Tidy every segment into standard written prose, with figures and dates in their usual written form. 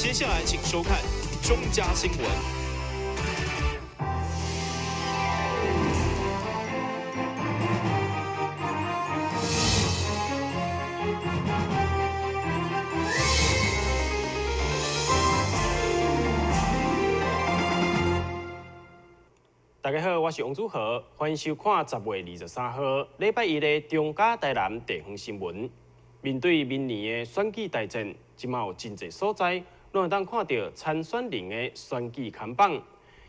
接下來請收看中嘉新聞。大家好，我是王祖豪，歡迎收看10月23號禮拜一的中嘉台南地方新聞。面對明年的選舉大戰，這馬有真濟所在，攏會當看著參選人的選舉看板。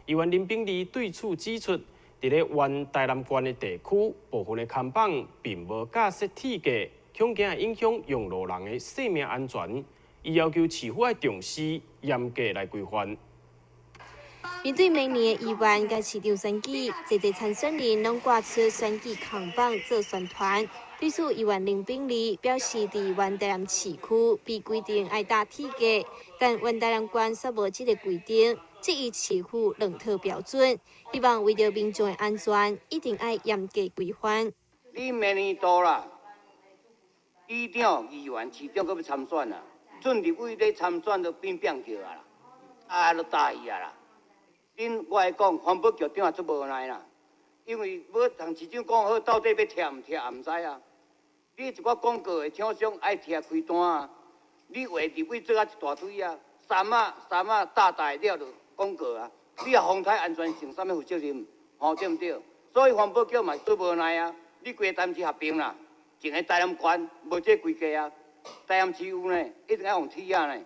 議員林秉儷對此指出，佇咧原台南縣的地區，部分的看板並無架設鐵架，恐驚會影響用路人的生命安全。伊要求市府愛重視，嚴格來規範。面對明年的議員佮市長選舉，濟濟參選人攏掛出選舉看板做宣傳。對此，議員林秉儷表示，佇原台南市區被規定愛搭鐵架，但原台南縣卻無這个規定，質疑市府兩套標準。希望為著民眾的安全，一定愛嚴格規範。你明年度啦，里長、議員、市長閣欲參選啦，準立委咧參選都變變叫啊啦，啊，都答伊啊啦。恁我來講，環保局長也足無奈啦，因為欲同市長講好，到底欲拆毋拆也毋知啊。你一寡廣告的廠商愛拆開單啊，你話立委做啊一大堆啊，衫仔衫仔大大了就廣告啊，你也風颱安全性啥物負責任，吼對毋對？所以環保局嘛足無奈啊，你規個台南市合併啦，淨個台南縣無這規格啊，台南市有呢，一定愛用鐵仔呢，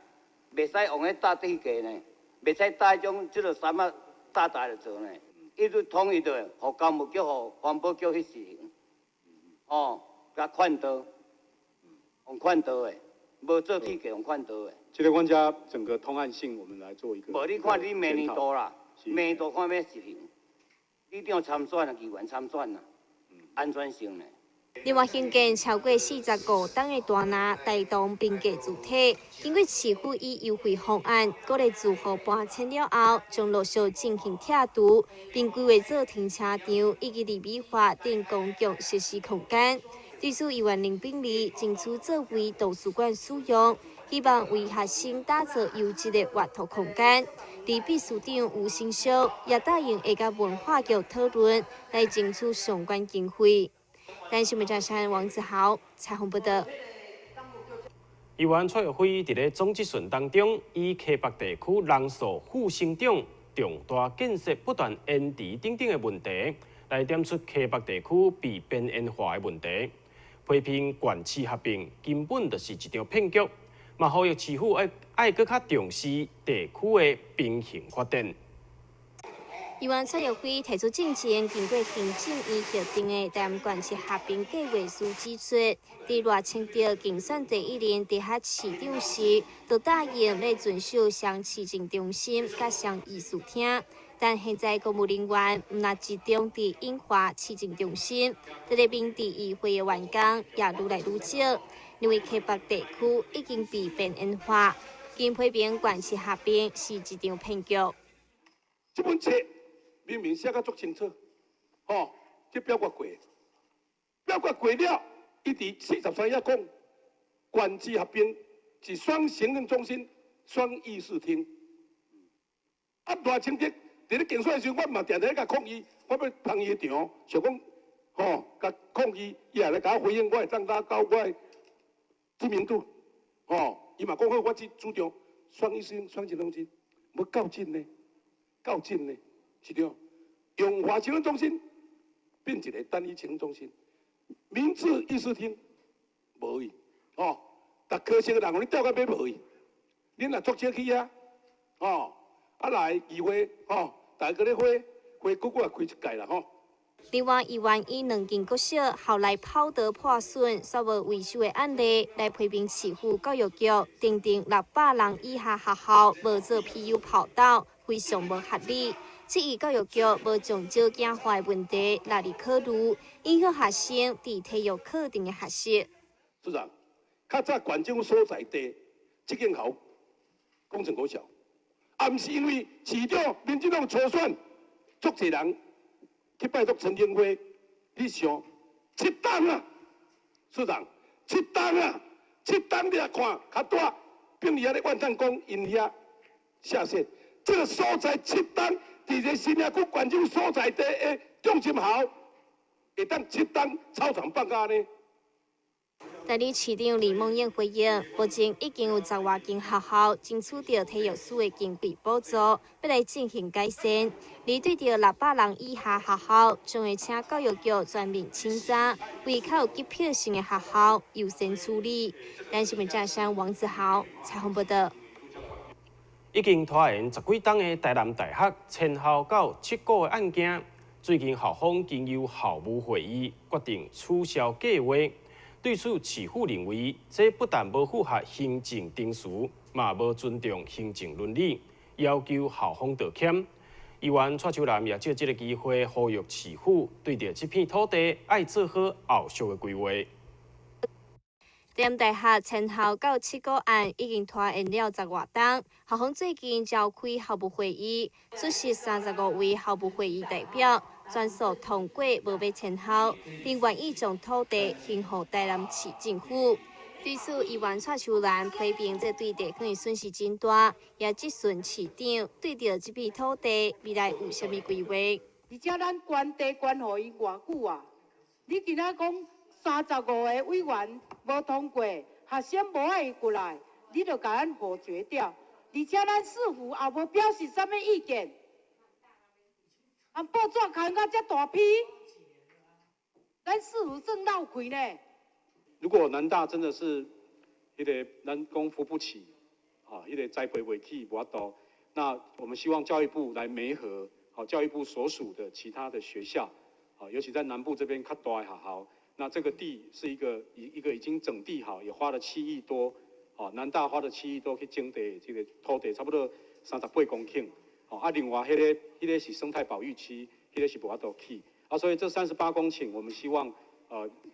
袂使用彼搭鐵架呢。袂使搭彼種這个衫仔大大就做呢，伊就統一的，予工務局、予環保局去實行，哦，共勸導，用勸導的，無做鐵架用勸導的。這個阮遮整個通案性，我們來做一個。無你看你明年度啦，明年度看欲實行，里長參選啊，議員參選啊，安全性呢。另外，興建超過45棟的大拿台東平價住宅，經過市府以優惠方案鼓勵住戶搬遷了後，將陸續進行拆除，並規劃做停車場以及綠美化等公共設施空間。對此，議員林秉儷爭取作為圖書館使用，希望為學生打造優質的閱讀空間。佇秘書長吳新淑也答應會佮文化局討論，來爭取相關經費。台視新聞張山王子豪採訪報導。議員蔡玉輝佇咧總質詢當中，以溪北地區人數負成長、重大建設不斷延遲等等的問題，來點出溪北地區被邊緣化的問題，批評縣市合併根本就是一場騙局，嘛呼籲市府愛愛閣較重視地區的平衡發展。議員蔡玉輝提出進前經過行政院核定的台南縣市合併計劃書，指出，佇賴清德競選第一任直轄市長時，就答應欲遵守雙市政中心佮雙議事廳，但現在公務人員毋但集中佇永華市政中心，佇咧明治議會的員工也愈來愈少，認為溪北地區已經被邊緣化，經批評縣市合併是一場騙局。這本冊明明寫甲足清楚，吼，這表決過，表決過了，伊佇43頁講，縣市合併是雙行政中心、雙議事廳。啊，賴清德佇咧競選的時陣，我嘛定定咧共抗議，我欲捧伊的場，想講，吼，共抗議，伊也來共我回應，我會增加到我的知名度，吼，伊嘛講好，我只主張雙議事廳、雙行政中心，欲較真呢，較真呢。市長，永華行政中心變一個單一行政中心，明治議事廳無去，吼，逐科室的人，予恁調到尾無去，恁若足少去啊，吼，啊來議會，吼，逐家閣咧會，會久久也開一屆啦，吼。另外，議員以兩間國小後來跑道破損、煞無維修的案例來批評市府教育局，訂定600人以下學校無做 PU 跑道，非常無合理。質疑教育局無將少子化的問題納入考慮，影響學生佇體育課程的學習。市長，較早縣政府所在地，這間校工程國小，啊，毋是因為市長民進黨初選，足濟人去拜託陳廷輝，你想七冬啊，市長七冬啊，七冬你來看較大，並佇遐咧怨嘆講，𪜶遐。下線。這個所在7冬，佇個新營區縣政所在地的中心校，會當七冬操場放假呢？代理市長李孟諺回應，目前已經有10外間學校爭取著體育署的經費補助，欲來進行改善。而對著600人以下學校，將會請教育局全面審查，為較有急迫性的學校優先處理。台視新聞記者王子豪採訪報道。已經拖延10幾冬的台南大學遷校到七股的案件，最近校方經由校務會議決定取消計劃。對此，市府認為這不但無符合行政程序，嘛無尊重行政倫理，要求校方道歉。議員蔡秋蘭也藉這个機會呼籲市府對著這片土地愛做好後續的規劃。台南大學遷校到七股案已經拖延了10外冬，校方最近召開校務會議，出席35位校務會議代表，全數通過無欲遷校，並願意將土地還予台南市政府。對此，議員蔡秋蘭批評這對地方的損失真大，也質詢市長對著這片土地未來有啥物規劃。而且咱捐地捐予𪜶偌久啊？你今仔講35個委員無通過，學生無愛過來，你就共咱否決掉。而且咱市府也無表示啥物意見。啊，報紙刊甲遮大篇，咱市府算鬧虧呢。如果南大真的是彼个咱講扶不起，啊，彼个栽培袂起，無法度，那我們希望教育部來媒合，好，教育部所屬的其他的學校，啊，尤其在南部這邊較大的學校，那這個地是一個已經整地好，也花了七億多，啊，南大花了七億多去徵地，這個土地差不多38公頃。啊，另外彼個是生態保育區，彼個是無法度起，啊，所以這38公頃，我們希望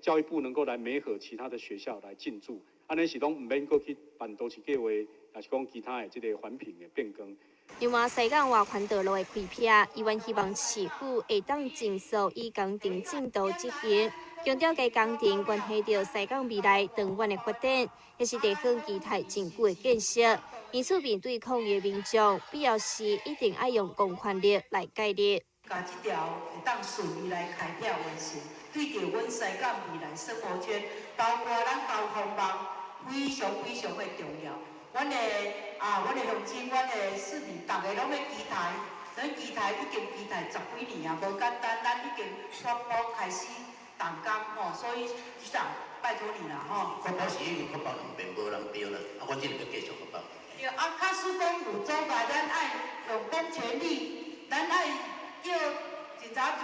教育部能夠來媒合其他的學校來進駐，按呢是攏毋免閣去辦都市計劃，抑是講其他的這个環評的變更。另外，西港外環道路的開闢，議員希望市府會當盡速以工程進度執行，強調該工程關係著西港未來長遠的發展，也是地方期待真久的建設。因此，面對抗議的民眾，必要時一定愛用公權力來介入。共這條會當順利來開闢完成，對著阮西港未來生活圈，包括咱交通網，非常非常的重要。阮的啊，阮的鄉親，阮的市民，逐家攏咧期待，咱期待已經期待10幾年啊，無簡單，咱已經宣布開始動工吼，所以局長拜託你啦吼。國保是因為國保兩邊無人標啦，啊，阮這裡閣繼續國保。對，啊，假使講有阻礙，咱愛用公權力，咱愛叫警察局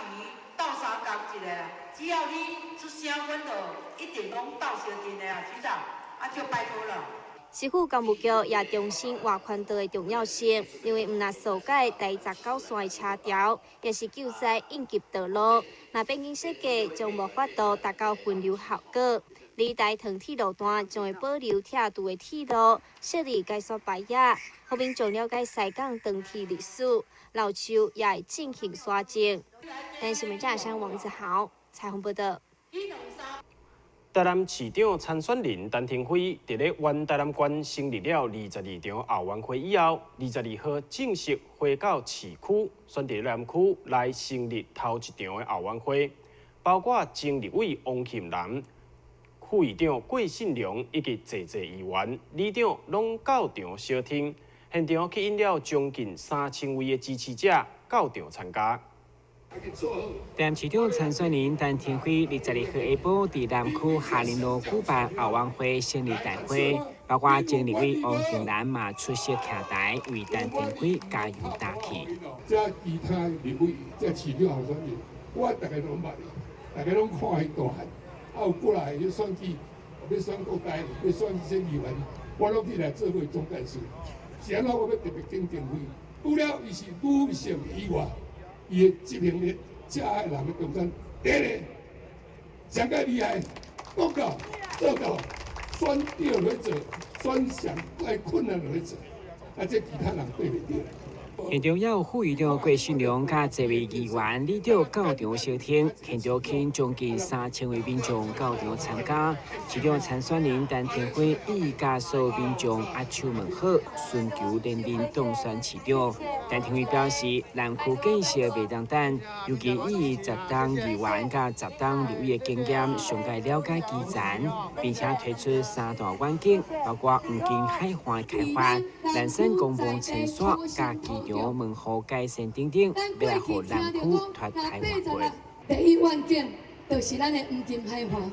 鬥相共一下，只要你出聲，阮就一定攏鬥相陣的啊，局長，啊，就拜託了。市府工務局也重申外環道的重要性，認為毋但疏解台19線的車潮，也是救災應急道路。若變更設計，將無法度達到分流效果。而台糖鐵路段將會保留拆除的鐵路，設立解說牌仔，予民眾了解西港長鐵歷史。老樹也會進行刷種。台視新聞記者王子豪採訪報道。台南市長參選人陳亭妃佇咧原台南縣成立了22場後援會以後，22號正式回到市區，選佇南區來成立頭一場的後援會，包括前立委王慶南、副議長郭信良以及濟濟議員、里長攏到場相挺，現場吸引了將近3000位的支持者到場參加。台南市長參選人陳亭妃22號下晡佇南區下林路舉辦後援會成立大會，包括前立委王慶南嘛出席徛台為陳亭妃加油打氣。這其他立委、這市長候選人，我逐家攏捌，逐家攏看伊大漢，啊有過來去選舉，欲選國代，欲選縣議員，我攏起來做過總幹事。是按怎我欲特別肯定伊？除了伊是女性以外，伊的執行力，遮的人的中間，第一個上蓋厲害，講到做到，選對來做，選上蓋困難來做，啊，這其他人對袂著。現場也有副議長郭信良佮濟位議員、里長到場相挺，現場吸將近3000位民眾到場參加。市長參選人陳亭妃伊佮所有民眾握手問好，尋求連任當選市長。陳亭妃表示，南區建設袂當等，尤其以10冬議員佮10冬立委的經驗，上蓋了解基層，並且提出三大願景，包括黃金海岸開發、南山公墓清線、佮機場門戶改善等等，欲來予南區脫胎換骨。第一願景就是咱的黃金海岸，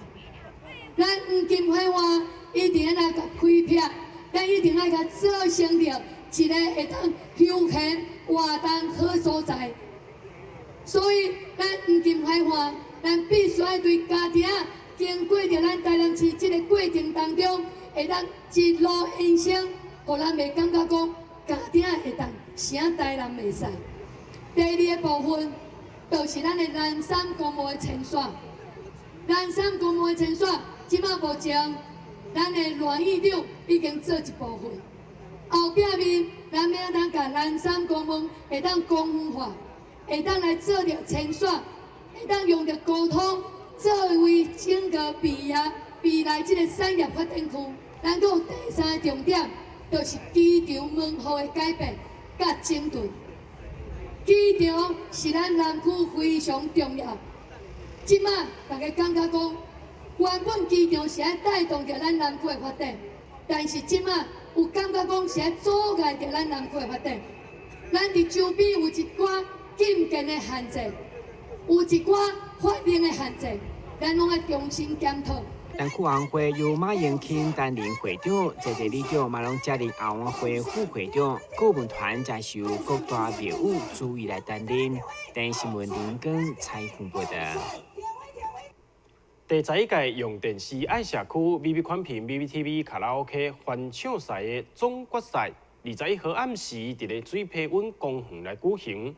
咱黃金海岸一定愛共開闢，咱一定愛共做成著一個會當休閒活動好所在。所以，咱黃金海岸，咱必須愛對家己仔經過著咱台南市這个過程當中，會當一路延伸，予咱袂感覺講家己仔會當啥台南袂使。第二个部分，就是咱的南山公墓的清線。南山公墓的清線，這馬目前，咱的賴院長已經做一部分。後壁面，咱欲按怎共南山公墓會當公園化，會當來做著清線，會當用著溝通，作為整個未來未來這个產業發展區。咱閣有第三个重點，就是機場門戶的改變佮整頓。機場是咱南區非常重要。這馬大家感覺講，原本機場是愛帶動著咱南區的發展，但是這馬有感覺講是愛阻礙著咱南區的發展。咱佇周邊有一寡禁建的限制，有一寡法令的限制，咱攏愛重新檢討。南區後援會由馬英慶擔任會長，在地里長嘛攏接任後援會副會長，顧問團則是由各大廟宇主委來擔任。電視新聞林根採訪報導。第11屆用電視愛社區 VV 寬頻 VVTV 卡拉 OK 翻唱賽的總決賽，21號暗時佇咧水皮溫公園來舉行，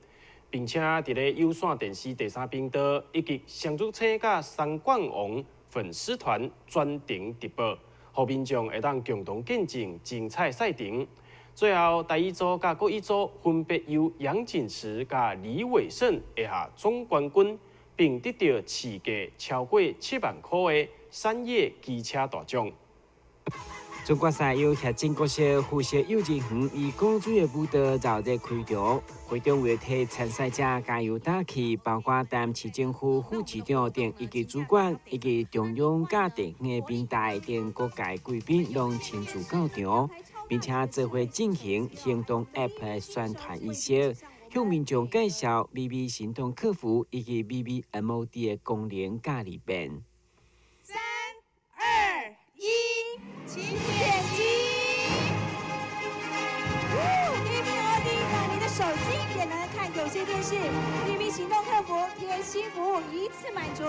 並且佇咧有線電視第三頻道以及雙子星佮三冠王粉絲團專程直播，予民眾會當共同見證精彩賽程。最後，台語組佮國語組分別由楊錦池佮李偉勝拿下總冠軍，並得到市價超過7萬塊的產業機車大獎。總決賽由協進國小附設幼稚園以古錐的舞蹈熱熱開場，會長為替參賽者加油打氣，包括台南市政府副市長等一級主管，以及中央佮地方的民代等各界貴賓攏親自到場，並且做伙進行行動 App 的宣傳儀式，向民眾介紹 VV 行動客服以及 VVMOD 的功能佮利便。三、二、一，請點擊。VVMOD 讓你的手機也能看有線電視。VV 行動客服貼心服務，一次滿足。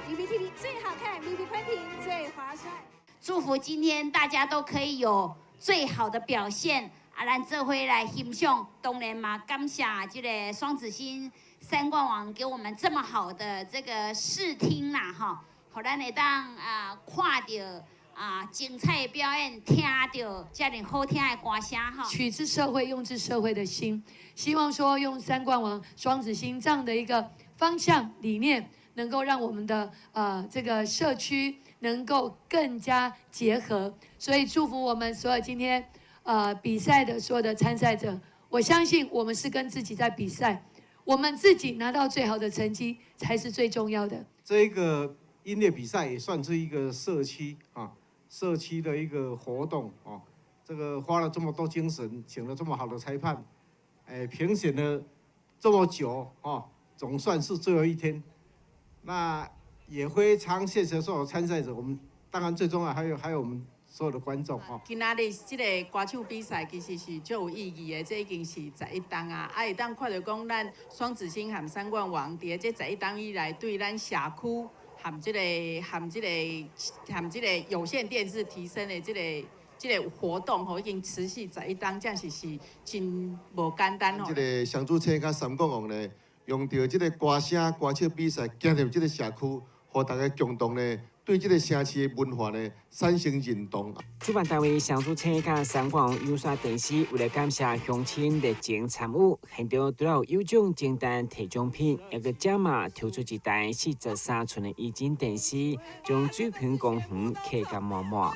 VVTV 最好看，VV 寬頻最划算。祝福今天大家都可以有最好的表現。啊，咱做伙來欣賞，當然嘛，感謝這个雙子星三冠王給我們這麼好的這個視聽啦，吼，予咱會當啊看著啊精彩的表演，聽著遮爾好聽的歌聲，吼。取之社會，用之社會的心，希望說用三冠王雙子星這樣的一個方向理念，能夠讓我們的這個社區能夠更加結合。所以祝福我們所有今天比賽的所有的參賽者，我相信我們是跟自己在比賽，我們自己拿到最好的成績才是最重要的。這個音樂比賽也算是一個社區啊，社區的一個活動啊。這個花了這麼多精神，請了這麼好的裁判，評選了這麼久啊，總算是最後一天。那也非常謝謝所有參賽者，我們當然最重要還有我們所有的觀眾吼。今仔日這个歌唱比賽其實是足有意義的，這已經是11冬啊，啊會當看著講咱雙子星和三冠王佇這11冬以來，對咱社區和這个和這个和這個有線電視提升的這個活動吼，已經持續十一冬，這是真無簡單吼。這个雙子星佮三冠王呢，用著這个歌聲歌唱比賽，行入這个社區，予大家共同呢對這個城市的文化呢產生認同。主辦單位雙子星佮三冠王有線電視為了感謝鄉親熱情參與，現場除了有獎清單提獎品，也閣加碼抽出一台43寸的液晶電視，將水平公園客甲滿滿。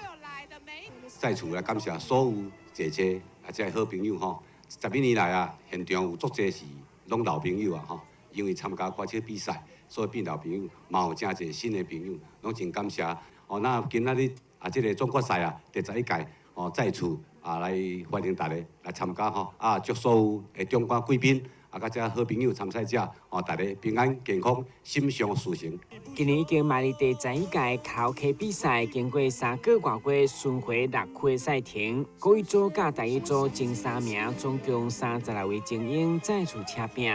再次來感謝所有姐姐啊，這個好朋友吼，11年來啊，現場有足濟是攏老朋友啊吼，因為參加歌手比賽，所以變老朋友，嘛有誠濟新的朋友，攏真感謝。哦，那今仔日啊，這個總決賽啊，第11屆哦，再次啊來歡迎大家來參加吼，啊，祝所有的長官貴賓啊，佮這好朋友參賽者哦，大家平安健康，心想事成。今年已經邁入第11屆卡拉 OK 比賽，經過3個外月巡迴6區的賽程，國語組佮台語組前3名，總共36位精英再次車拼。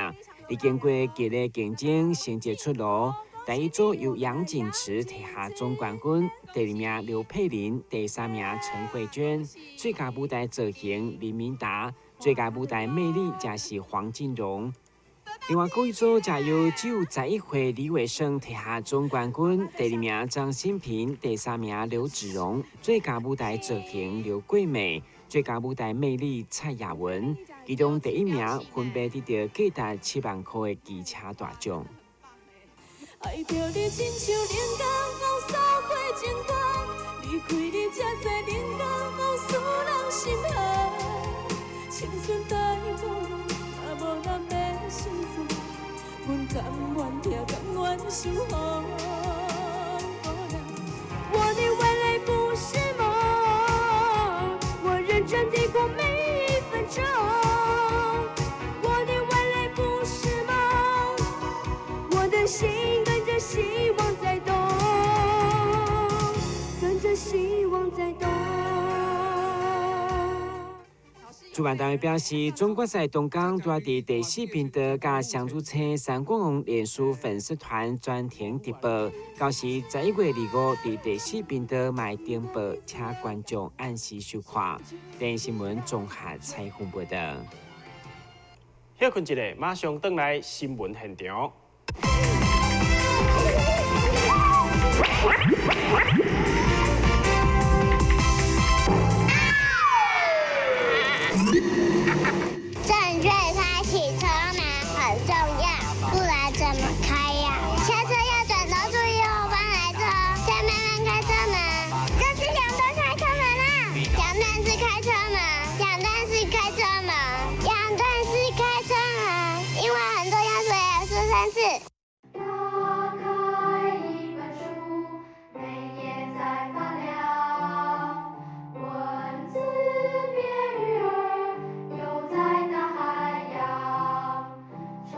歷經過激烈競爭，成績出爐。第一組由楊錦池提下總冠軍，第二名劉佩玲，第三名陳慧娟。最佳舞台造型林明達，最佳舞台魅力則是黃金榮。另外，國語組則由只有11歲李偉勝提下總冠軍，第二名張新平，第三名劉子榮，最佳舞台造型劉桂美，最佳舞台魅力蔡雅文。其中第一名分別得到價值7萬塊的機車大獎。愛著你親像靈光，掃過情關，離開你才知靈光，使人心寒。青春太孤單，若無人欲相助，阮甘願疼，甘願受苦。我的未來不是夢，我認真地過每一分鐘。我的未來不是夢，我的心跟著希望在動，跟著希望在動。主辦單位表示，總決賽當天拄佇第四頻道佮雙子星三冠王臉書粉絲團專題直播，到時11月25佇第四頻道嘛會登報，請觀眾按時收看。電視新聞綜合採訪報道。歇睏一下，馬上轉來新聞現場。正確開啟車門很重要，不然怎麼開呀？下車要轉頭注意後方來車，再慢慢開車門。這是兩段開車門啊！兩段式開車門，兩段式開車門，兩段式開車門，因為很重要，所以要說3次。打開一本書，每頁在發亮，文字變魚兒，游在大海洋，充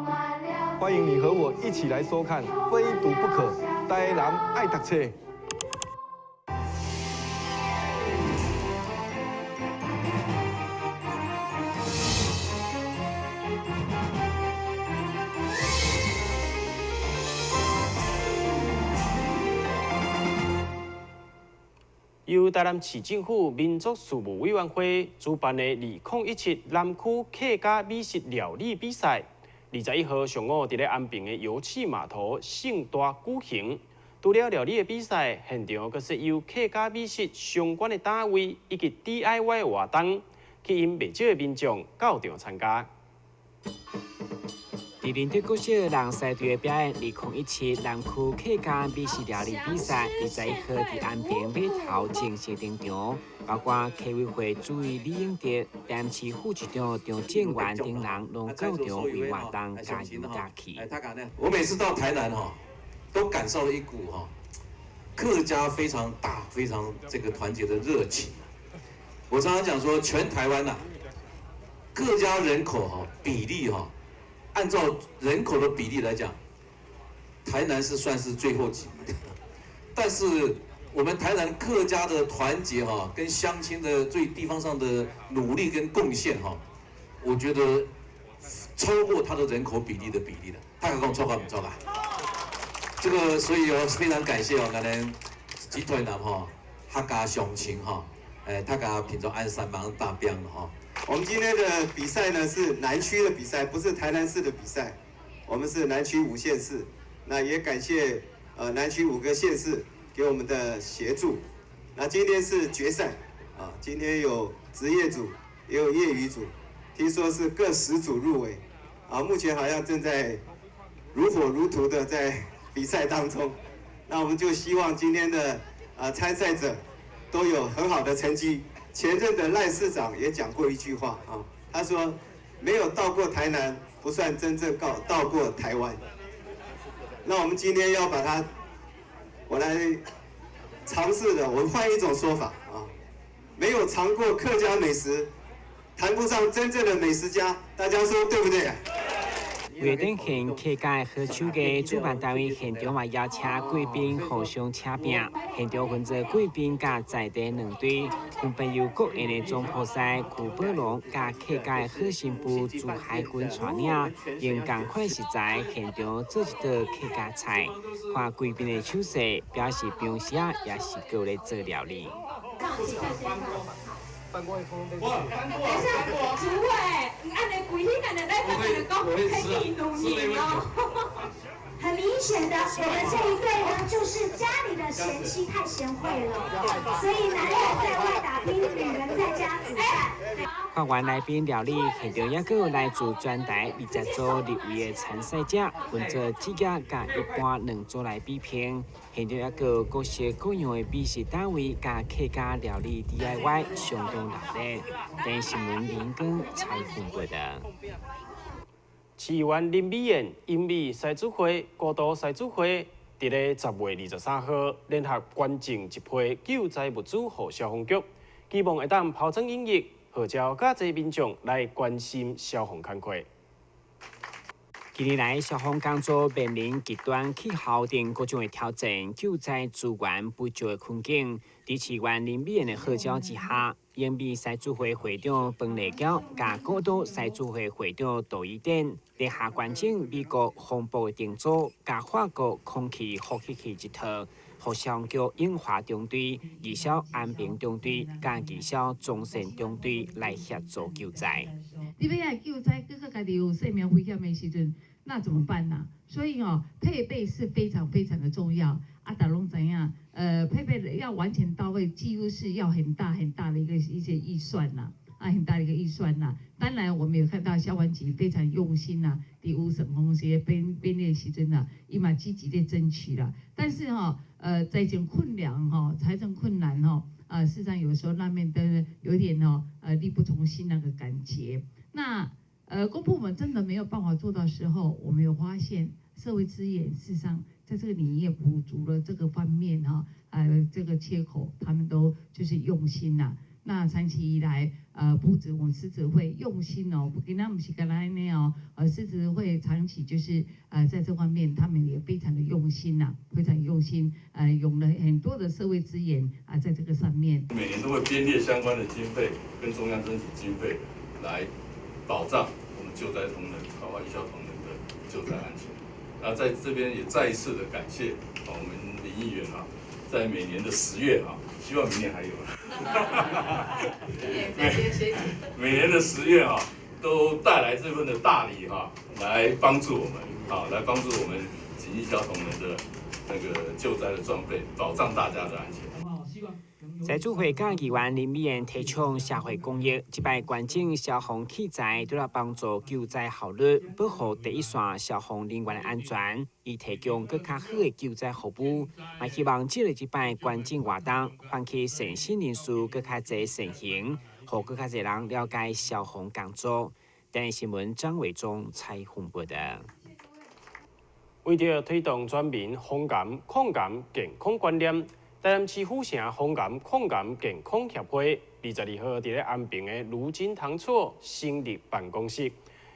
滿了。歡迎你和我一起來收看《非讀不可》，台南愛讀冊。由台南市政府民族事務委員會主辦的2017南區客家美食料理比賽，21號上午佇咧安平的油氣碼頭盛大舉行。除了料理的比賽，現場閣設有客家美食相關的單位以及 DIY 活動，吸引袂少的民眾到場參加。佇林德國小人賽隊的表演，2017南區客家美食料理比賽，21號佇安平碼頭正式登場，包括客委會主委李英德、台南市副市長張正元等人，攏到場為活動加油打氣。我每次到台南哈，都感受了一股哈客家非常大、非常這個團結的熱情。我常常講說，全台灣吶，客家人口哈比例哈。按照人口的比例來講，台南是算是最後幾名，但是我們台南客家的團結哈，跟鄉親的對地方上的努力跟貢獻哈，我覺得超過他的人口比例的比例了。大家講錯吧？唔錯吧？這個所以我非常感謝哦，咱們集團南哈客家鄉親哈，大家品做鞍山幫打拼哈。我們今天的比賽呢是南區的比賽，不是台南市的比賽。我們是南區5縣市，那也感謝南區5個縣市給我們的協助。那今天是決賽啊，今天有職業組，也有業餘組，聽說是各10組入圍，啊，目前好像正在如火如荼的在比賽當中。那我們就希望今天的參賽者都有很好的成績。前任的賴市長也講過一句話啊，他說：沒有到過台南，不算真正到過台灣。那我們今天要把它，我來嘗試的，我換一種說法啊，沒有嘗過客家美食，談不上真正的美食家，大家說對不對？為展現客家好手藝，主辦單位現場嘛邀請貴賓互相請拼，現場分做貴賓佮在地兩隊，分別由國宴的總鋪師邱寶龍佮客家的好新婦朱海軍帶領，用仝款食材現場做一道客家菜，看貴賓的手勢，表示平時啊也是閣有咧做料理。等一下，主委，你按呢規氣按呢來講，講，彼哦。很明顯的，我們這一對呢，就是家裡的賢妻太賢惠了，所以男人在外打拼，女人在家煮飯。看完來賓料理，現場猶閣有來自全台20組入圍的參賽者，分做職業佮一般兩組來比拼。現場猶閣有各式各樣的美食單位佮客家料理 DIY，相當熱鬧。電視新聞林光採訪報導。市議員林美燕、英美獅子會、孤獨獅子會，佇咧10月23號聯合捐贈一批救災物資予消防局，希望會當拋磚引玉，號召較濟民眾來關心消防工課。近年來，消防工作面臨極端氣候等各種的挑戰，救災資源不足的困境。佇市議員林美燕的號召之下，英美獅子會會長彭麗嬌佮古島獅子會會長杜伊典聯合捐贈美國防暴燈組佮法國空氣呼吸器一套，予消防局永華中隊、義消安平中隊佮義消中線中隊來協助救災。你欲愛救災，閣閣家己有生命危險的時陣，那怎麼辦呢？所以哦，配備是非常非常的重要。啊，大家攏知影，配備要完全到位，幾乎是要很大很大的一些預算呐，啊，很大的一個預算呐。當然，我們有看到消防局非常用心呐，佇預算公司編編列時陣啊，伊嘛積極咧爭取啦。但是哈，財政困難哈，財政困難哈，事實上有時候那邊的有點哦，力不從心那個感覺。那公部門真的沒有辦法做到時候，我們有發現社會資源事實上在這個領域補足了這個方面哈，這個缺口，他們都就是用心呐。那長期以來，不止我們獅子會用心哦，跟他們是干來呢哦，獅子會長期就是在這方面，他們也非常的用心呐，非常用心，用了很多的社會資源啊，在這個上面。每年都會編列相關的經費，跟中央爭取經費來保障我們救災同仁，包括義消同仁的救災安全。那在這邊也再一次的感謝我們林議員啊，在每年的10月啊，希望明年還有。每年的10月啊，都帶來這份的大禮哈，來幫助我們啊，來幫助我們警義消同仁的那個救災的裝備，保障大家的安全。獅子會佮議員林美燕提倡社會公益，這擺捐贈消防器材，除了幫助救災效率，保護第一線消防人員的安全，以提供閣較好的救災服務。嘛希望藉著這擺捐贈活動，喚起善心人士閣較濟善行，予閣較濟人了解消防工作。電視新聞張偉忠採訪報導。為著推動全民防癌控癌健康觀念，台南市府城防癌控癌健康協會22號佇咧安平的如今堂厝成立辦公室，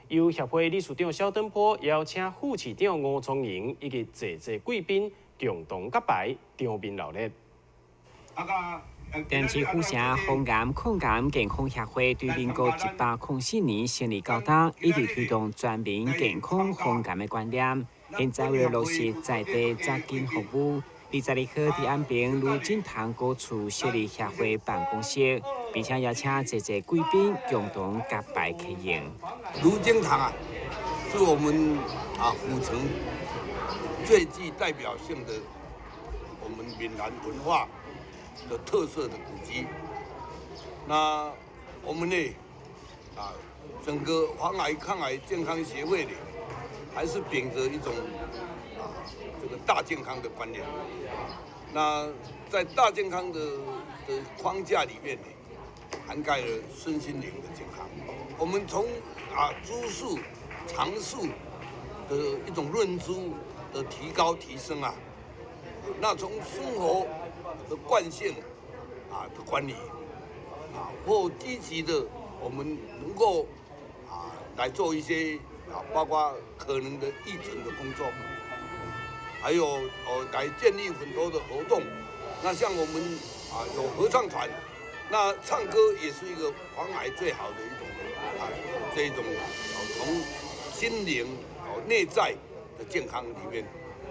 由協會理事長蕭登坡邀請副市長吳聰瑩以及濟濟貴賓共同揭牌，場面熱烈。台南市府城防癌控癌健康協會對民國104年成立到今，一直推動全民健康防癌的觀念。現在為了落實在地扎緊服務，22號佇安平如今堂古厝設立協會辦公室，並且邀請濟濟貴賓共同揭牌開用。如今堂啊，是我們府城最具代表性的我们闽南文化的特色的古迹。那我们呢，整个防癌抗癌健康协会呢，还是秉着一种这个大健康的观念。那在大健康的框架里面呢，涵盖了身心灵的健康。我们从知识、常识的一种认知的提高提升啊，那从生活的惯性的管理或积极的我们能够来做一些包括可能的义诊的工作，还有来建立很多的活动。那像我们有合唱团，那唱歌也是一个防癌最好的一种这一种从心灵内在的健康里面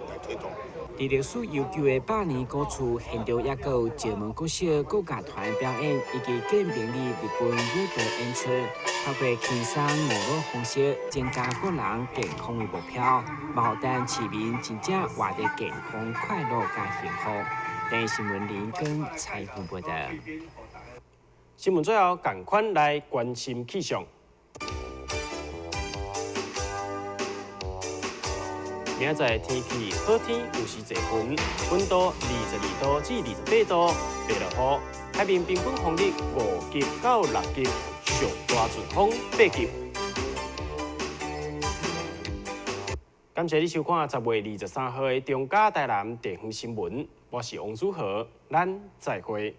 来推动。佇歷史悠久的百年古厝，現場猶閣有石門國小國樂團表演，以及建平里日本舞蹈演出，透過輕鬆娛樂方式，增加個人健康的目標，嘛予咱市民真正活得健康、快樂佮幸福。電視新聞林根採訪報導。新聞最後，仝款來關心氣象。明仔載天氣好天，有時濟雲，溫度22度至28度，袂落雨。海面平均風力5級到6級，上大陣風8級。感謝你收看10月23號的中嘉台南地方新聞，我是王祖豪，咱再會。